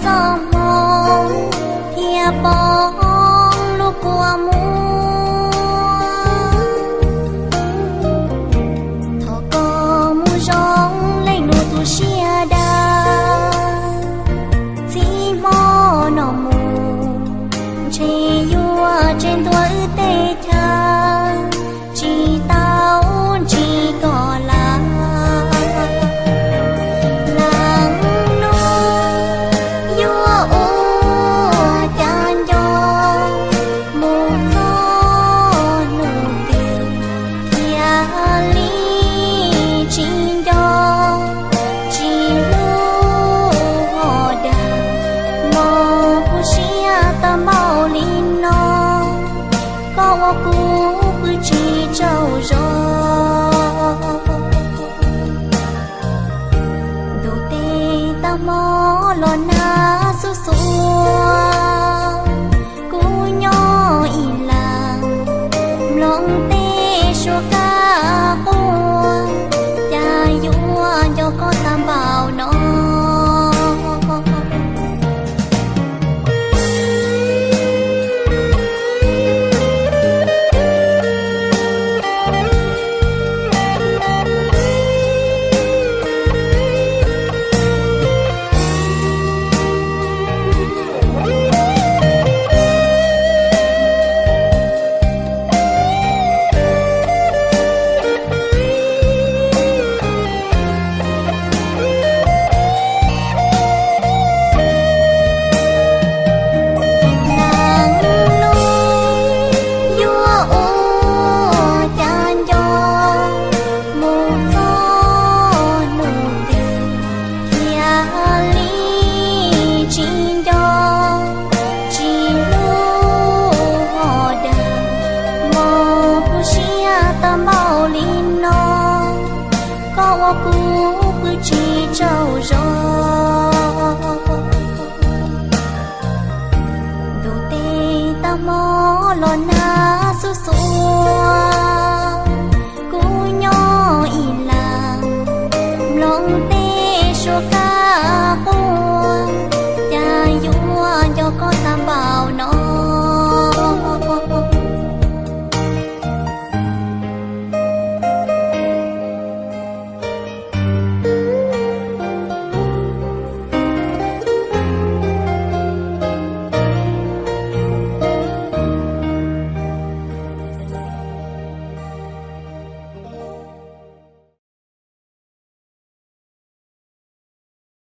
txoj hmoo thiab poob lub kua muag. Thov koj mus zoo leej nus tu siab dawb, txij hmo no mus ntshe yuav tseg ntua wb tej chaw, tsis tau ntsib koj lawm. Leej nus yuav ua cas nco mus txog hnub twg thiaj li tsis nco tsis hlub ho dag. Mob kuv siab tau npaum li no, koj ua kuv pw tsis tsaug zog. Ntuj teb tau hmo los na,